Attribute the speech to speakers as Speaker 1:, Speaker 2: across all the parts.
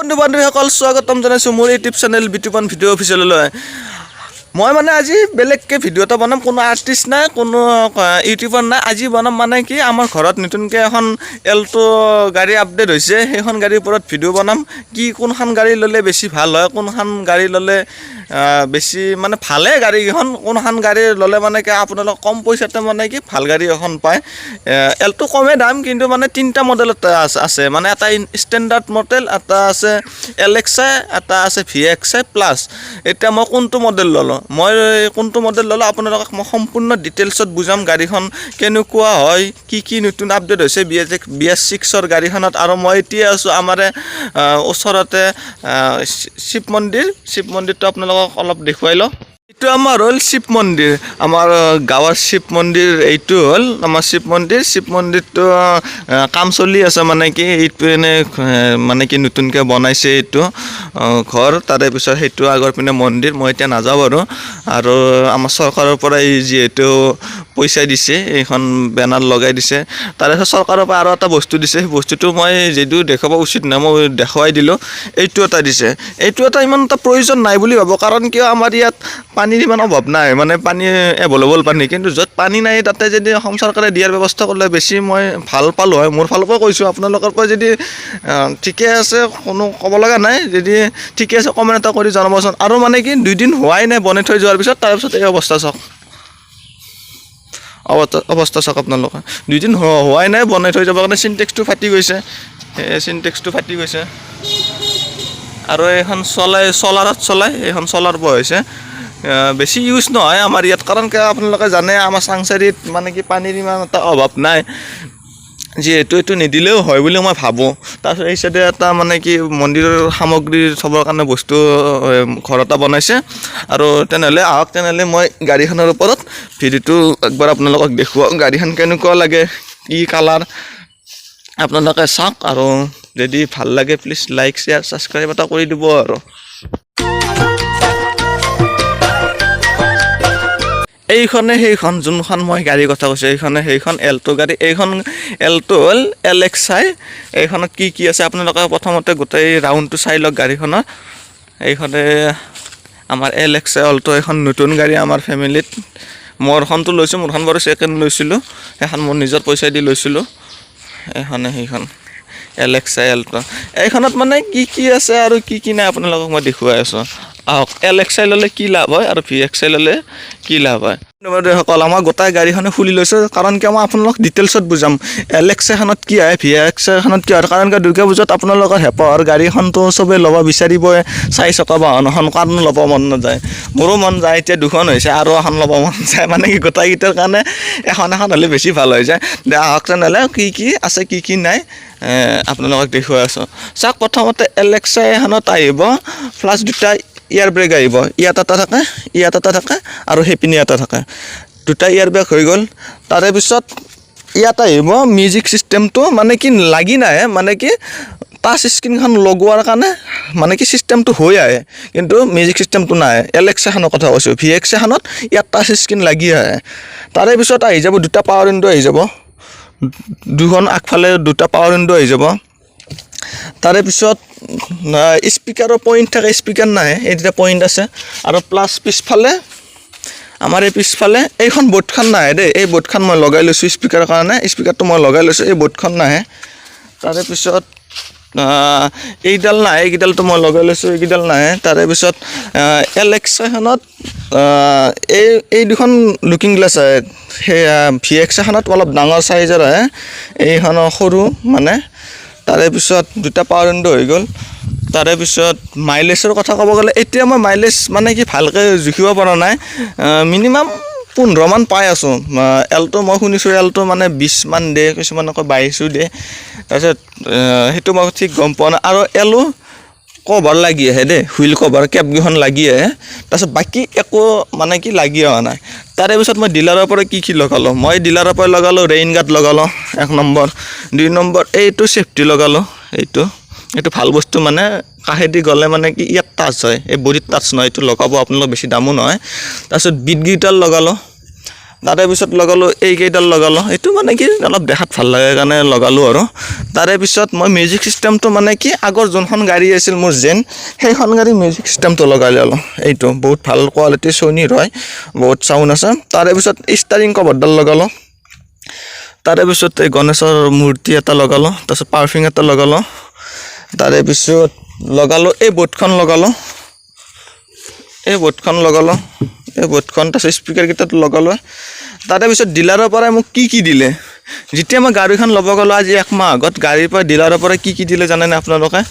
Speaker 1: বন্ধু বান্ধৱীসকল, স্বাগতম জনাইছোঁ মোৰ ইউটিউব চেনেল বিতুপন ভিডিঅ' অফিচিয়েললৈ। মই মানে আজি বেলেগকৈ ভিডিঅ' এটা বনাম। কোনো আৰ্টিষ্ট নাই, কোনো ইউটিউবাৰ নাই। আজি বনাম মানে কি, আমাৰ ঘৰত নতুনকৈ এখন এল্ট' গাড়ী আপডেট হৈছে। সেইখন গাড়ীৰ ওপৰত ভিডিঅ' বনাম। কি কোনখন গাড়ী ল'লে বেছি ভাল হয়, কোনখন গাড়ী ল'লে বেছি মানে ভালে গাড়ীকেইখন, কোনখন গাড়ী ল'লে মানে কি আপোনালোক কম পইচাতে মানে কি ভাল গাড়ী এখন পায়। এল্ট' কমেই দাম, কিন্তু মানে তিনিটা মডেলত আছে। মানে এটা ষ্টেণ্ডাৰ্ড মডেল এটা আছে, এল এক্স আই এটা আছে, ভি এক্স আই প্লাছ। এতিয়া মই কোনটো মডেল ল'লোঁ, মই কোনটো মডেল ল'লোঁ, আপোনালোকক মই সম্পূৰ্ণ ডিটেইলছত বুজাম। গাড়ীখন কেনেকুৱা হয়, কি কি নতুন আপডেট হৈছে BS 6ৰ গাড়ীখনত। আৰু মই এতিয়া আছোঁ আমাৰে ওচৰতে শিৱ মন্দিৰ। শিৱ মন্দিৰটো আপোনালোকক অলপ দেখুৱাই লওঁ। এইটো আমাৰ হ'ল শিৱ মন্দিৰ, আমাৰ গাঁৱৰ শিৱ মন্দিৰ। এইটো হ'ল আমাৰ শিৱ মন্দিৰ। শিৱ মন্দিৰটো কাম চলি আছে। মানে কি এইটো এনে মানে কি নতুনকৈ বনাইছে এইটো ঘৰ। তাৰে পিছত সেইটো আগৰ পিনে মন্দিৰ, মই এতিয়া নাযাওঁ বাৰু। আৰু আমাৰ চৰকাৰৰ পৰা এই যিহেতু পইচা দিছে, এইখন বেনাৰ লগাই দিছে। তাৰে পিছত চৰকাৰৰ পৰা আৰু এটা বস্তু দিছে। সেই বস্তুটো মই যদিও দেখুৱাব উচিত নহয়, মই দেখুৱাই দিলোঁ। এইটো এটা দিছে। এইটো এটা ইমান এটা প্ৰয়োজন নাই বুলি ভাবোঁ। কাৰণ কিয়, আমাৰ ইয়াত পানীৰ ইমান অভাৱ নাই, মানে পানী এভেইলেবল পানী। কিন্তু য'ত পানী নাই, তাতে যদি অসম চৰকাৰে দিয়াৰ ব্যৱস্থা কৰিলে বেছি মই ভাল পালোঁ হয়। মোৰ ফালৰ পৰা কৈছোঁ, আপোনালোকৰ পৰা যদি ঠিকে আছে, কোনো ক'ব লগা নাই। যদি ঠিকে আছে, কমেণ্ট এটা কৰি জনাবচোন। আৰু মানে কি, দুদিন হোৱাই নাই বনাই থৈ যোৱাৰ পিছত, তাৰপিছত এই অৱস্থা চাওক। অৱস্থা অৱস্থা চাওক আপোনালোকে। দুদিন হোৱাই নাই বনাই থৈ যাবৰ কাৰণে চিনটেক্সটো ফাটি গৈছে। এই চিনটেক্সটো ফাটি গৈছে। আৰু এইখন চলাই চলাৰত চলাই, এইখন চলাৰ পোৱা হৈছে। বেছি ইউজ নহয় আমাৰ ইয়াত। কাৰণ কিয়, আপোনালোকে জানে, আমাৰ চাংচাৰিত মানে কি পানীৰ ইমান এটা অভাৱ নাই। যিহেতু এইটো নিদিলেও হয় বুলি মই ভাবোঁ। তাৰপিছত এই চাইডে এটা মানে কি মন্দিৰৰ সামগ্ৰী থ'বৰ কাৰণে বস্তু ঘৰ এটা বনাইছে। আৰু তেনেহ'লে আহক, তেনেহ'লে মই গাড়ীখনৰ ওপৰত ভিডিঅ'টো একবাৰ আপোনালোকক দেখুৱাওঁ। গাড়ীখন কেনেকুৱা লাগে, কি কালাৰ, আপোনালোকে চাওক। আৰু যদি ভাল লাগে, প্লিজ লাইক, শ্বেয়াৰ, ছাবস্ক্ৰাইব এটা কৰি দিব। আৰু এইখনে সেইখন, যোনখন মই গাড়ীৰ কথা কৈছোঁ, এইখনে সেইখন এল্ট' গাড়ী। এইখন এল্ট' হ'ল এল এক্স আই। এইখনত কি কি আছে, আপোনালোকে প্ৰথমতে গোটেই ৰাউণ্ডটো চাই লওক গাড়ীখনৰ। এইখনে আমাৰ এল এক্স আই অল্ট'। এখন নতুন গাড়ী আমাৰ ফেমিলিত। মোৰখনটো লৈছোঁ, মোৰখন বাৰু ছেকেণ্ড লৈছিলোঁ। সেইখন মোৰ নিজৰ পইচা দি লৈছিলোঁ। এইখনে সেইখন এল এক্স আই এল্ট'। এইখনত মানে কি কি আছে আৰু কি কি নাই, আপোনালোকক মই দেখুৱাই আছোঁ। আহক, এল এক্স আই ল'লে কি লাভ হয় আৰু ভি এক্স আই ল'লে কি লাভ হয়। বন্ধুসকল, আমাৰ গোটেই গাড়ীখনে খুলি লৈছোঁ। কাৰণ কিয়, মই আপোনালোকক ডিটেইলছত বুজাম, এল এক্স আইখনত কি আহে, ভি এক্স আইখনত কি হয়। কাৰণ কিয়, দুৰ্গা পূজাত আপোনালোকৰ হেঁপাহৰ গাড়ীখনতো চবেই ল'ব বিচাৰিবই। চাৰি চকা বাহন এখন কাৰণো ল'ব মন নাযায়? মোৰো মন যায়। এতিয়া দুখন হৈছে, আৰু এখন ল'ব মন যায়। মানে কি, গোটেইকেইটাৰ কাৰণে এখন এখন হ'লে বেছি ভাল হৈ যায়। দে আহক তেনেহ'লে, কি কি আছে, কি কি নাই, আপোনালোকক দেখুৱাই আছোঁ। চাওক, প্ৰথমতে এল এক্স আই এখনত আহিব প্লাছ দুটা এয়াৰ বেগ আহিব। ইয়াত এটা থাকে, ইয়াত এটা থাকে আৰু সেইপিনে এটা থাকে। দুটা এয়াৰ বেগ হৈ গ'ল। তাৰে পিছত ইয়াত আহিব মিউজিক ছিষ্টেমটো। মানে কি লাগি নাহে, মানে কি টাচ স্ক্ৰীণখন লগোৱাৰ কাৰণে মানে কি ছিষ্টেমটো হৈ আহে, কিন্তু মিউজিক ছিষ্টেমটো নাহে। এল এক্স এখনৰ কথা কৈছোঁ। ভি এক্স এখনত ইয়াত টাচ স্ক্ৰীণ লাগি আহে। তাৰে পিছত আহি যাব দুটা পাৱাৰ উইণ্ডো আহি যাব। দুখন আগফালে দুটা পাৱাৰ উইণ্ডো আহি যাব। তাৰে পিছত স্পীকাৰৰ পইণ্ট থাকে, স্পীকাৰ নাহে। এই দুটা পইণ্ট আছে। আৰু প্লাছ পিছফালে, আমাৰ এই পিছফালে এইখন বৰ্ডখন নাহে দেই। এই বৰ্ডখন মই লগাই লৈছোঁ স্পীকাৰৰ কাৰণে। স্পীকাৰটো মই লগাই লৈছোঁ, এই বৰ্ডখন নাহে। তাৰে পিছত এইডাল নাহে, এইকেইডালটো মই লগাই লৈছোঁ, এইকেইডাল নাহে। তাৰে পিছত এল এক্স এখনত এই এই দুখন লুকিং গ্লাছ আহে। সেই ভি এক্স এখনত অলপ ডাঙৰ চাইজৰ আহে, এইখনৰ সৰু মানে। তাৰে পিছত দুটা পাৱাৰ উইণ্ডো হৈ গ'ল। তাৰে পিছত মাইলেজৰ কথা ক'ব গ'লে, এতিয়া মই মাইলেজ মানে কি ভালকৈ জুখিব পৰা নাই। মিনিমাম 15মান পাই আছোঁ। এল্ট' মই শুনিছোঁ, এল্ট' মানে 20মান দিয়ে, কিছুমান আকৌ 22ও দিয়ে। তাৰপিছত সেইটো মই ঠিক গম পোৱা নাই। আৰু এলো কভাৰ লাগি আহে দেই, হুইল কভাৰ কেপকেইখন লাগি আহে। তাৰপিছত বাকী একো মানে কি লাগি অহা নাই। তাৰে পিছত মই ডিলাৰৰ পৰা কি কি লগালোঁ? মই ডিলাৰৰ পৰা লগালোঁ ৰেইন গাৰ্ড লগালোঁ এক নম্বৰ, দুই নম্বৰ এইটো ছেফটি লগালোঁ। এইটো এইটো ভাল বস্তু। মানে কাষেদি গ'লে মানে কি ইয়াত টাচ হয়, এই বডিত টাচ নহয়। এইটো লগাব আপোনালোক, বেছি দামো নহয়। তাৰপিছত বিট কেইডাল লগালোঁ। তাৰে পিছত লগালোঁ এইকেইডাল লগালোঁ। এইটো মানে কি, অলপ দেখাত ভাল লাগে কাৰণে লগালোঁ। আৰু তাৰে পিছত মই মিউজিক চিষ্টেমটো, মানে কি, আগৰ যোনখন গাড়ী আছিল মোৰ জেন, সেইখন গাড়ী মিউজিক চিষ্টেমটো লগাই ল'লোঁ। এইটো বহুত ভাল কোৱালিটি, চনীৰ হয়, বহুত চাউণ্ড আছে। তাৰে পিছত ষ্টাৰিং কভাৰডাল লগালোঁ। তাৰে পিছত এই গণেশৰ মূৰ্তি এটা লগালোঁ। তাৰপিছত পাৰফিউম এটা লগালোঁ। তাৰে পিছত লগালোঁ এই বৰ্ডখন লগালোঁ, এই বৰ্ডখন লগালোঁ, এই বৰ্ডখন। তাৰপিছত স্পীকাৰকেইটাত লগালোঁ। তাৰে পিছত ডিলাৰৰ পৰাই মোক কি কি দিলে? যেতিয়া মই গাড়ীখন ল'ব গ'লোঁ আজি একমাহ আগত, গাড়ীৰ পৰা, ডিলাৰৰ পৰা কি কি দিলে জানেনে আপোনালোকে?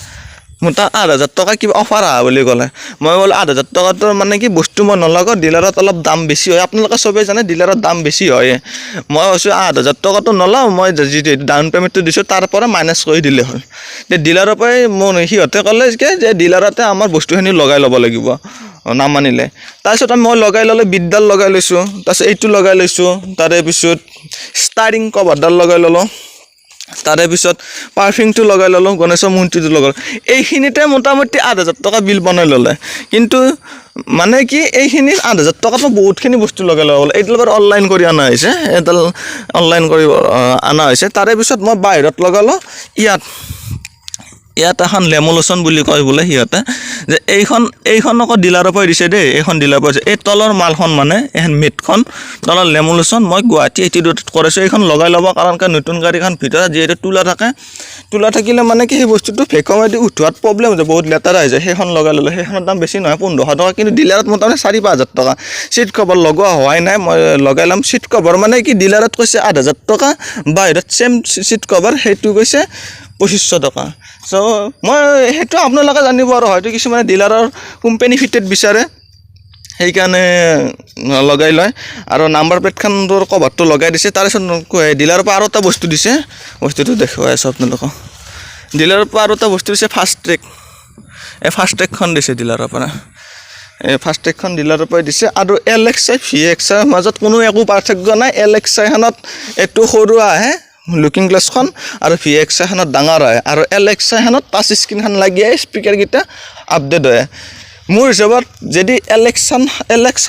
Speaker 1: মোৰ তাত 8000 টকা কিবা অফাৰ আহা বুলি ক'লে। মই বোলো 8000 টকাটো মানে কি বস্তু মই নলগাওঁ, ডিলাৰত অলপ দাম বেছি হয়। আপোনালোকে চবেই জানে ডিলাৰত দাম বেছি হয়। মই কৈছোঁ 8000 টকাটো নলওঁ, মই যিটো ডাউন পে'মেণ্টটো দিছোঁ তাৰ পৰা মাইনাছ কৰি দিলে হ'ল। এতিয়া ডিলাৰৰ পৰাই মোৰ সিহঁতে ক'লে যে ডিলাৰতে আমাৰ বস্তুখিনি লগাই ল'ব লাগিব, নামানিলে। তাৰপিছত মই লগাই ল'লোঁ, বিদডাল লগাই লৈছোঁ, তাৰপিছত এইটো লগাই লৈছোঁ, তাৰে পিছত ষ্টাৰিং কভাৰডাল লগাই ল'লোঁ, তাৰে পিছত পাৰফিউমটো লগাই ল'লোঁ, গণেশৰ মূৰ্তিটো লগালোঁ। এইখিনিতে মোটামুটি 8000 টকা বিল বনাই ল'লে। কিন্তু মানে কি, এইখিনি 8000 টকাত মই বহুতখিনি বস্তু লগাই ল'ব। এইডাল বাৰু অনলাইন কৰি অনা হৈছে, এইডাল অনলাইন কৰি অনা হৈছে। তাৰে পিছত মই বাহিৰত লগালোঁ ইয়াত ইয়াত এখন লেমুলেশ্যন বুলি কয় বোলে সিহঁতে যে এইখন। এইখন আকৌ ডিলাৰৰ পৰাই দিছে দেই, এইখন ডিলাৰৰ পৰা দিছে। এই তলৰ মালখন, মানে এইখন মেটখন, তলৰ লেমুলেশ্যন মই গুৱাহাটী এটিটিউডত কৰাইছোঁ। এইখন লগাই ল'ব কাৰণ কিয়, নতুন গাড়ীখন ভিতৰত যিহেতু তুলা থাকে, তুলা থাকিলে মানে কি, সেই বস্তুটো ভেকমেদি উঠোৱাত প্ৰব্লেম হৈ যায়, বহুত লেতেৰা হৈ যায়। সেইখন লগাই ল'লোঁ। সেইখনৰ দাম বেছি নহয়, 1500 টকা। কিন্তু ডিলাৰত মোটামুটি 4-5 হাজাৰ টকা। চিট কভাৰ লগোৱা হোৱাই নাই, মই লগাই ল'ম। চিট কভাৰ মানে কি, ডিলাৰত কৈছে 8000 টকা, বাহিৰত ছেম চিট কভাৰ সেইটো কৈছে 2500 টকা। চ' মই সেইটো আপোনালোকে জানিব আৰু হয়তো কিছুমানে ডিলাৰৰ কোম্পানী ফিটেড বিচাৰে, সেইকাৰণে লগাই লয়। আৰু নাম্বাৰ প্লেটখনটোৰ কভাৰটো লগাই দিছে। তাৰপিছত ডিলাৰৰ পৰা আৰু এটা বস্তু দিছে, বস্তুটো দেখুৱাই আছোঁ আপোনালোকক। ডিলাৰৰ পৰা আৰু এটা বস্তু দিছে, ফাষ্ট ট্ৰেক। এই ফাষ্ট ট্ৰেকখন দিছে ডিলাৰৰ পৰা। এই ফাষ্ট ট্ৰেকখন ডিলাৰৰ পৰাই দিছে। আৰু এল এক্স আই, ভি এক্স আইৰ মাজত কোনো একো পাৰ্থক্য নাই। এল এক্স আইখনত এইটো সৰু আহে লুকিং গ্লাছখন আৰু ভি এক্স আইখনত ডাঙৰ আহে। আৰু এল এক্স আইখনত টাচ স্ক্ৰীণখন লাগি আহে, স্পীকাৰকেইটা আপডেট হয়। মোৰ হিচাপত যদি এল এক্স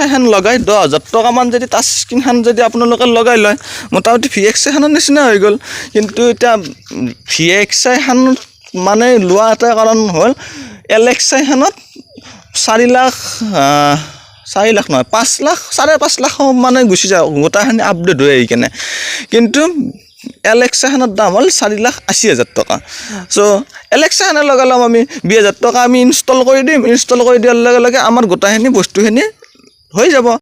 Speaker 1: আইখন লগাই 10,000 টকামান যদি টাচ স্ক্ৰীণখন যদি আপোনালোকে লগাই লয়, মোটামুটি ভি এক্স আইখনৰ নিচিনা হৈ গ'ল। কিন্তু এতিয়া ভি এক্স আইখন মানে লোৱা এটা কাৰণ হ'ল, এল এক্স আইখনত 4 লাখ, 4 লাখ নহয়, 5 লাখ, 5.5 লাখ মানে গুচি যায় গোটেইখিনি আপডেট হৈ আহি কেনে। কিন্তু এল এক্স আইখনৰ দাম হ'ল 4,80,000 টকা। চ' এল এক্স আইখনে লগাই ল'ম আমি, 20,000 টকা আমি ইনষ্টল কৰি দিম। ইনষ্টল কৰি দিয়াৰ লগে লগে আমাৰ গোটেইখিনি বস্তুখিনি হৈ যাব।